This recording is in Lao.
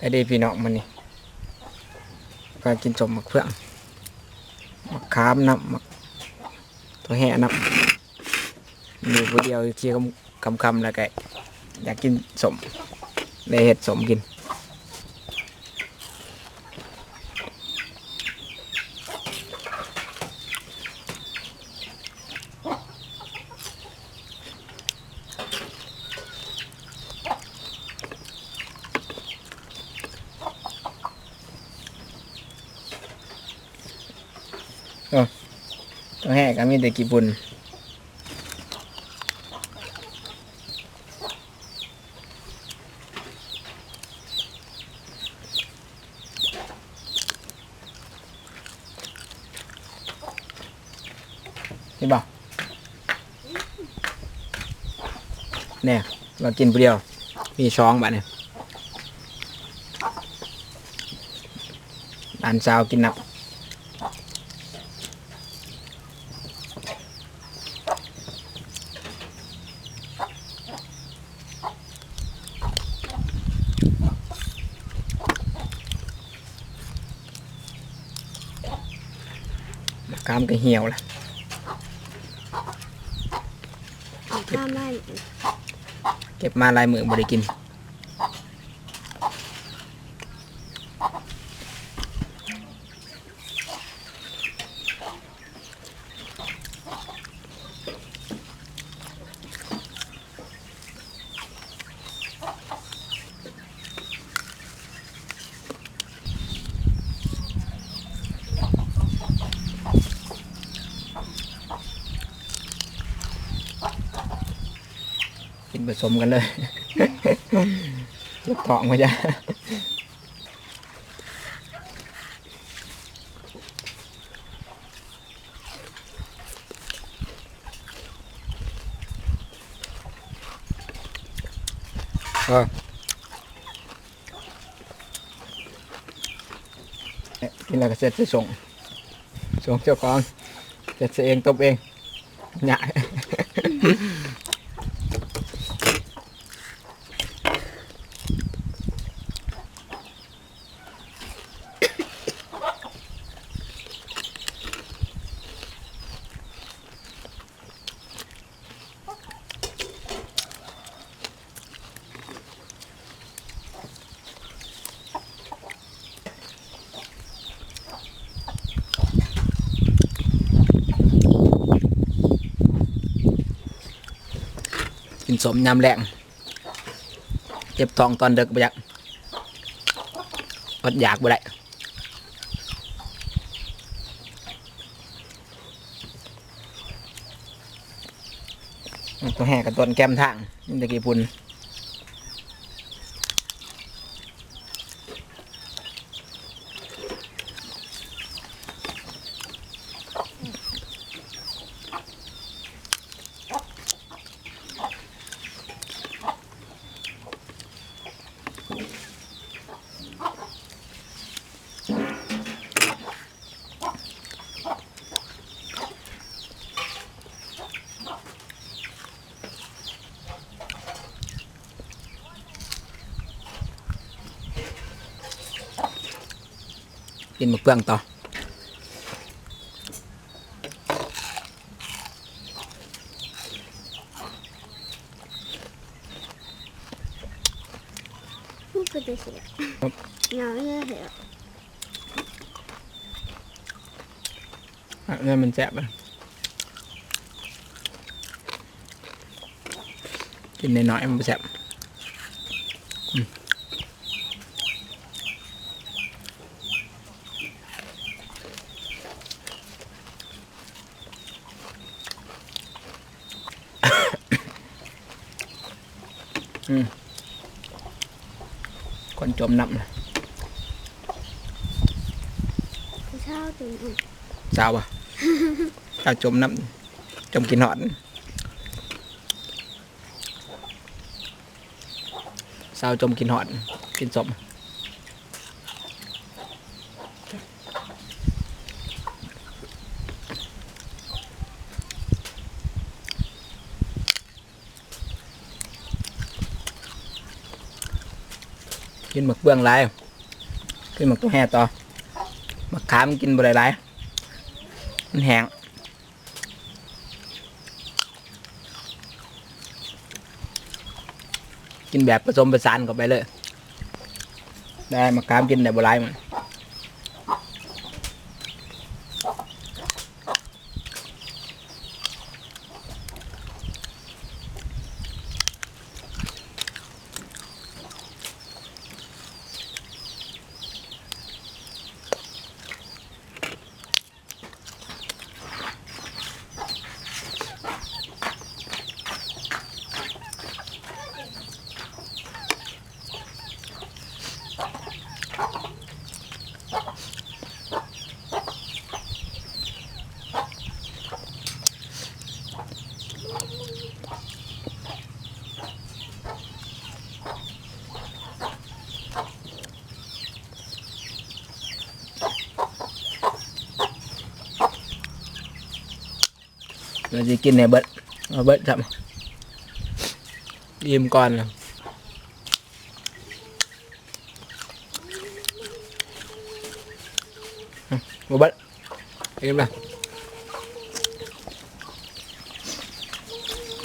ໄດ້ເດ້ພີ່ນ້ອງ ມື້ນີ້ ພາກິນສົ້ມໝາກເຟືອງ ໝາກຂາມນຳ ໝາກຖົ່ວແຮ່ນຳ. ຢູ່ຜູ້ດຽວ ເຄຍຄ່ຳໆ ແລ້ວກະຢາກກິນສົ້ມ ໄດ້ເຮັດສົ້ມກິນ. ເອີ ຕົວແຮກກໍມີແຕ່ຂີ້ຝຸ່ນ. ເຫັນບໍ່ ແນ່ ວ່າກິນຜູ້ດຽວ ມີສອງບາດນີ້ ຫຼານສາວກິນນຳ. ໝາກຂາມກໍຫ່ຽວລະ ເກັບມາຫຼາຍມື້ບໍ່ໄດ້ກິນ. ກິນປະສົມກັນເລີຍ ເຈັບທ້ອງວ່າຊັ້ນ. ເອີ ກິນແລ້ວກໍເຊັດໃສ່ສົ້ງ ສົ້ງເຈົ້າຂອງ ເຊັດໃສ່ເອງ ຕົບເອງ ຍາກ. ກິນສົ້ມຍາມແລງ ເຈັບທ້ອງຕອນເດິກບໍ່ຢາກ ອົດຢາກບໍ່ໄດ້. ຕົວແຮກະຕົ້ນແຄມທາງ ມີແຕ່ຂີ້ຝຸ່ນ. ກິນໝາກເຟືອງຕໍ່. ມັນເປັນຕາແຊບ ຍາວແທ້. ອັນນີ້ມັນແຊບເລີຍ ກິນນ້ອຍໆ ມັນບໍ່ແຊບ. ອືມ ອືມ ຄົນຈົມນ້ຳ ຜູ້ສາວຈົມນ້ຳ ສາວຫວາ ສາວຈົມນ້ຳ ຈົມກິນຮອດ ສາວຈົມກິນຮອດ ກິນສົ້ມ. ອ ກິນໝາກເບືອງຫຼາຍ ກິນໝາກຕົວແຮ່ຕໍ່. ໝາກຂາມກິນບໍ່ໄດ້ຫຼາຍ ມັນແຫ້ງ. ກິນແບບປະສົມປະສານເຂົ້າໄປເລີຍ. ໄດ້ໝາກຂາມກິນໄດ້ບໍ່ຫຼາຍມັນ. ເຮົາຊິກິນໃຫ້ເບິດ ເອົາເບິດຊ້ຳ ອີ່ມກ່ອນ. ບໍ່ເບິດ ອີ່ມລະ.